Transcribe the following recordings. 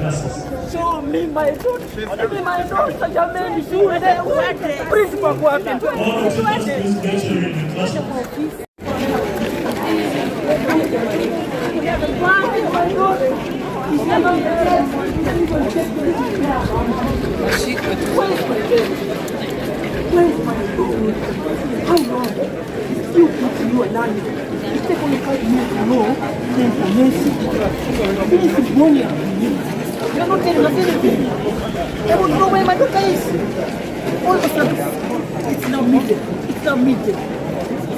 classes. Show me my daughter. Show me my daughter. Jamani, shule. Principal kwa wapi? All the teachers, please get you in the classrooms. Wapi my daughter? Where is my baby? Where is my daughter? How long? You people, you are lying. It takes only 5 minutes to know the information. This is money. You are not telling us anything. I want to know where my daughter is. All of a sudden, it's now midday. It's now midday.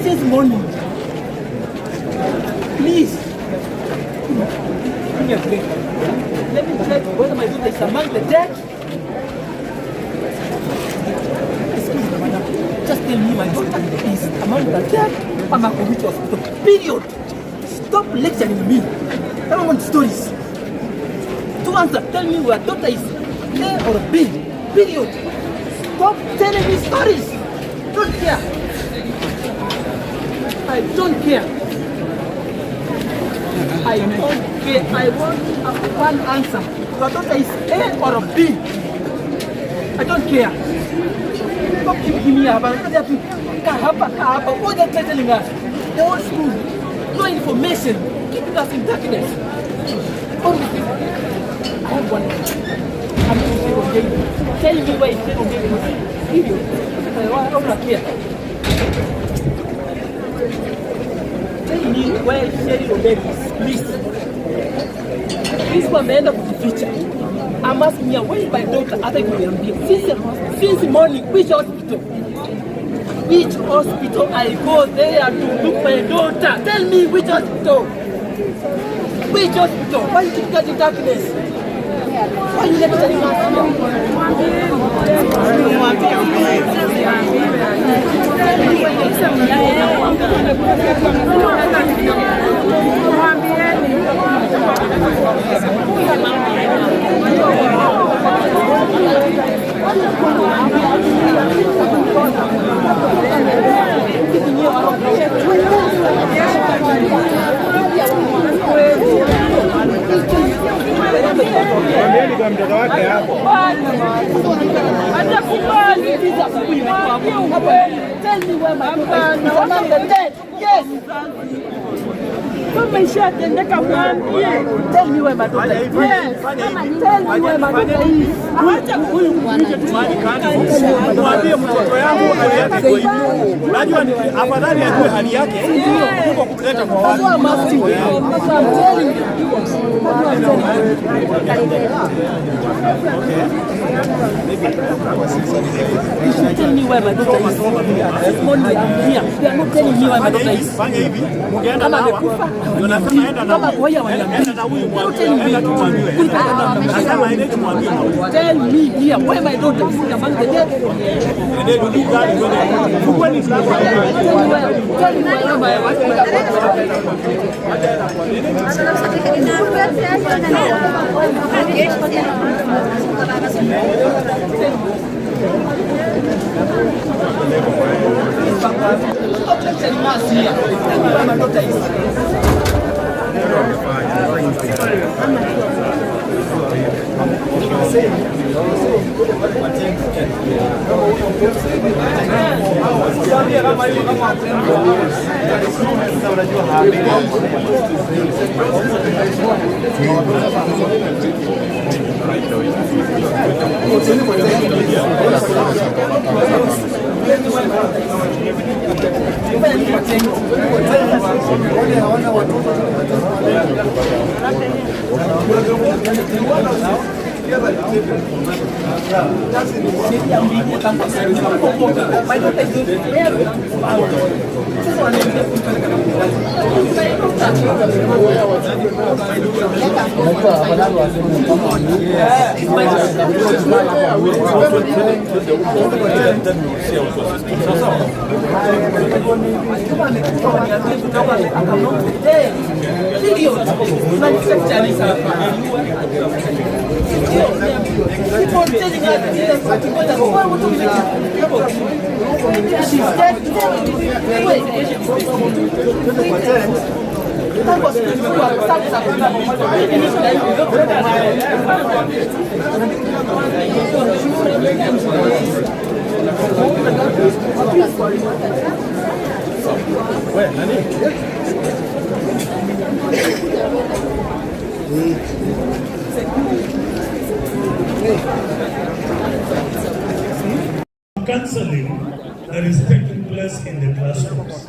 Since morning. Please. Give me a break. Let me check whether my daughter is among the dead. Excuse me, madam. Just tell me my daughter is among the dead. I'm at which hospital. Period. Stop lecturing me. I don't want stories. To answer, tell me where daughter is A or B. Period. Stop telling me stories. Don't care. I don't care. I don't care. I want a one answer. Your daughter is A or B. I don't care. Stop keeping me up. Kaa hapa, kaa hapa. What they're telling us? The whole school. No information. Keeping us in darkness. Only thing. I have one. I'm not saying. Tell me where is Ongeri. Period. I don't care. Tell me where Sherry Ongeri is, please. Principal ameenda kujificha. I'm asking you, where is my daughter? Hata kuniambia. Since morning, which hospital? Which hospital I go there to look my daughter? Tell me which hospital? Which hospital? Why you keep us in darkness? Why you never telling us here? Mwambieni kwa mtoto wake hapo. Hajakubali. Tell me where my daughter is. Among the dead. Yes. Kama ishatendeka mwambie. Tell me where my daughter is. Yes. Tell me where my daughter is. Huyu mwite tu mahali kando, mwambie mtoto yangu hali yake iko hivi. Unajua ni afadhali ajue hali yake kuliko kumleta kwa That's watu. what I'm asking you. That's what I'm telling you. That's what I'm telling you. You should tell me where my daughter is. This morning I'm here. They are not telling me where my daughter is. Fanya hivi, mungeenda Kama na hawa. amekufa, Ndio nasema enda na kama huyu. kwa hiyo hawaniambii. Enda na huyu They are not mwambie. telling me. Enda tumwambiwe. Nasema ende tumwambie. Tell me here where my daughter is among the dead. Endeni tu gari twende. Fungueni mlango. Tell me where my Stop lecturing us here. Tell me where my daughter is. My daughter is doing very Sasa wanaambia kumpeleka na She's dead. Wait. Counseling that is taking place in the classrooms.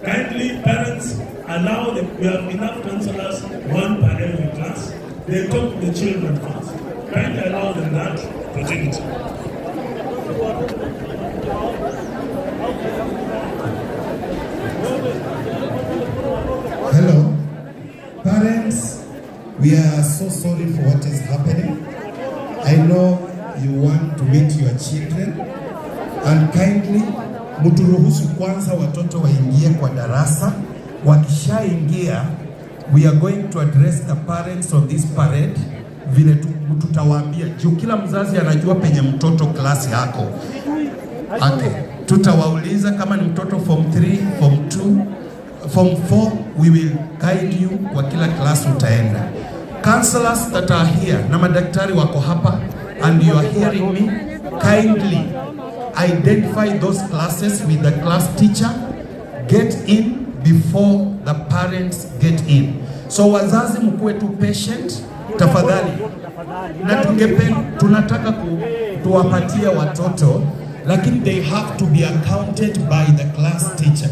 Kindly, parents, allow them. We have enough counselors, one per every class. They talk to the children first. Kindly allow them that opportunity. Hello. Parents, we are so sorry for what is happening. I know you want to meet your children and kindly mturuhusu kwanza watoto waingie kwa darasa. Wakishaingia, we are going to address the parents on this parade vile tutawaambia juu kila mzazi anajua penye mtoto class yako. Okay. Tutawauliza kama ni mtoto form 3, form 2, form 4, we will guide you kwa kila class utaenda. Counselors that are here na madaktari wako hapa and you are hearing me, kindly identify those classes with the class teacher, get in before the parents get in. So wazazi mkuwe tu patient tafadhali, na tungependa tunataka tuwapatie watoto, lakini they have to be accounted by the class teacher.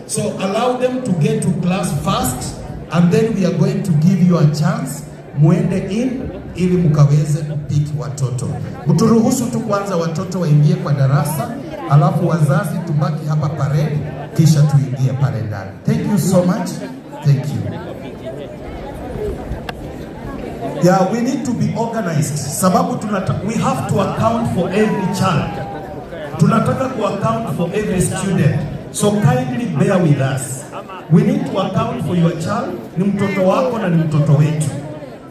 So allow them to get to class first and then we are going to give you a chance muende in ili mkaweze kupick watoto. Mturuhusu tu kwanza watoto waingie kwa darasa, alafu wazazi tubaki hapa parade, kisha tuingie pale ndani. Thank you so much. Thank you. Yeah, we need to be organized. Sababu we have to account for every child. Tunataka ku account for every student. So kindly bear with us. We need to account for your child. Ni mtoto wako na ni mtoto wetu.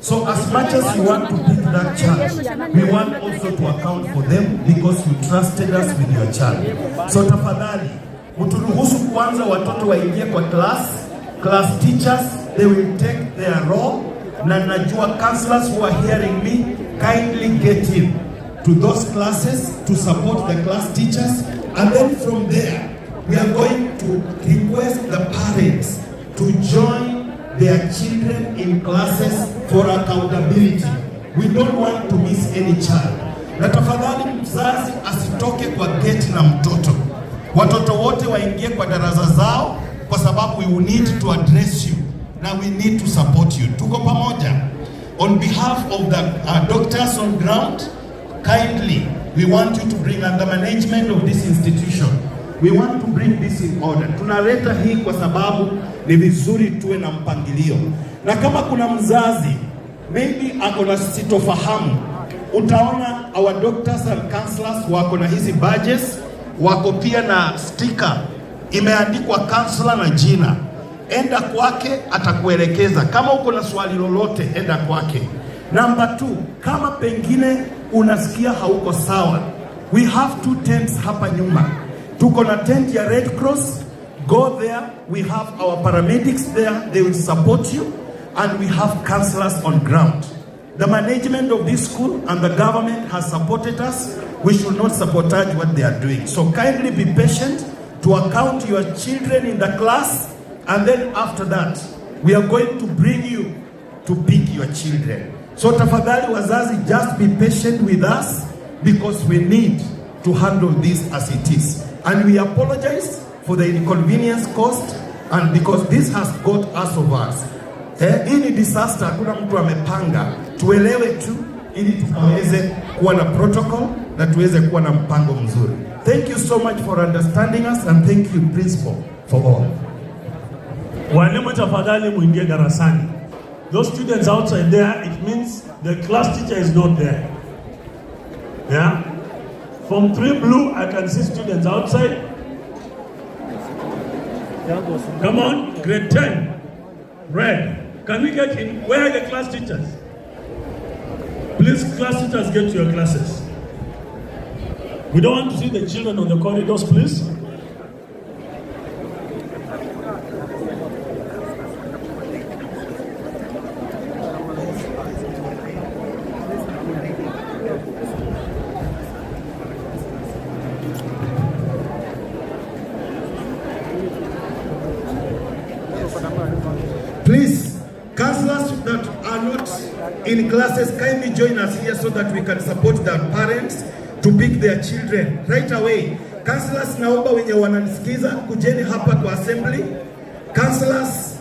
So as much as you want to pick that child, we want also to account for them because you trusted us with your child. So tafadhali, mturuhusu kwanza watoto waingie kwa class. Class teachers, they will take their role. Na najua counselors who are hearing me, kindly get in to those classes to support the class teachers. And then from there, we are going to request the parents to join their children in classes for accountability. We don't want to miss any child. Na tafadhali mzazi asitoke kwa gate na mtoto. Watoto wote waingie kwa darasa zao kwa sababu we will need to address you. Na we need to support you. Tuko pamoja. On behalf of the doctors on ground, kindly, we want you to bring under management of this institution. We want to bring this in order. Tunaleta hii kwa sababu ni vizuri tuwe na mpangilio. Na kama kuna mzazi maybe ako na sitofahamu, utaona our doctors and counselors wako na hizi badges, wako pia na sticker imeandikwa counselor na jina. Enda kwake, atakuelekeza. Kama uko na swali lolote, enda kwake. Number 2, kama pengine unasikia hauko sawa, we have two tents hapa nyuma. Tuko na tent ya Red Cross. Go there, we have our paramedics there, they will support you, and we have counselors on ground. The management of this school and the government has supported us. We should not sabotage what they are doing. So kindly be patient to account your children in the class, and then after that, we are going to bring you to pick your children. So tafadhali wazazi, just be patient with us because we need to handle this as it is. And we apologize for the inconvenience caused and because this has got us of us. Hii ni disaster, hakuna mtu amepanga. Tuelewe tu ili tukaweze kuwa na protocol na tuweze kuwa na mpango mzuri. Thank you so much for understanding us and thank you principal for all. Walimu tafadhali muingie darasani. Those students outside there, it means the class teacher is not there. Yeah? From 3 blue, I can see students outside. Come on, grade 10, red. Can we get in? Where are the class teachers? Please, class teachers, get to your classes. We don't want to see the children on the corridors, please. in classes, kindly join us here so that we can support the parents to pick their children right away. Counselors, naomba wenye wananisikiza kujeni hapa kwa assembly. Counselors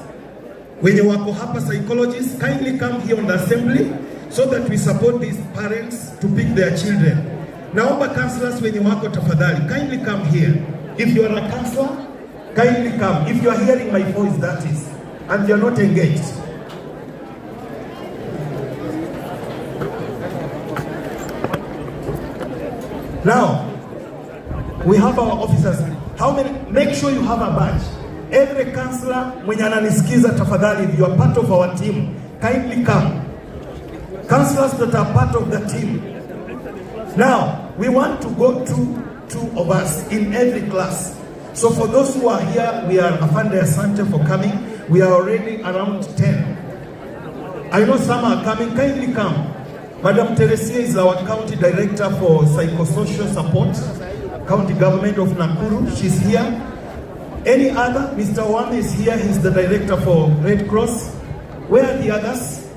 wenye wako hapa, psychologists, kindly come here on the assembly so that we support these parents to pick their children. Naomba counselors wenye wako tafadhali, kindly come here. If you are a counselor, kindly come. If you are hearing my voice, that is, and you are not engaged. Now, we have our officers. How many? Make sure you have a badge. Every counselor mwenye ananisikiza tafadhali, if you are part of our team, kindly come. Counselors that are part of the team. Now, we want to go to two of us in every class. So for those who are here, we are afande, asante for coming. We are already around 10. I know some are coming. Kindly come. Madam Teresia is our county director for psychosocial support, county government of Nakuru. She's here. Any other? Mr. Wame is here. He's the director for Red Cross. Where are the others?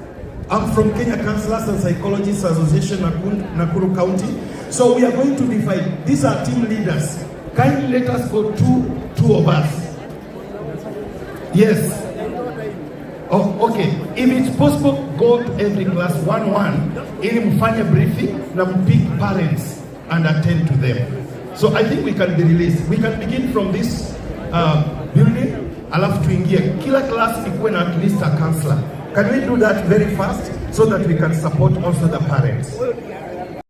I'm from Kenya Counselors and Psychologists Association, Nakuru County. So we are going to divide. These are team leaders. Kindly let us go two of us. Yes. Oh, okay. If it's possible, go to every class one one, ili mfanye briefing na mpick parents and attend to them. So I think we can be released. We can begin from this building, alafu tuingie kila class ikuwe na at least a counselor. Can we do that very fast so that we can support also the parents?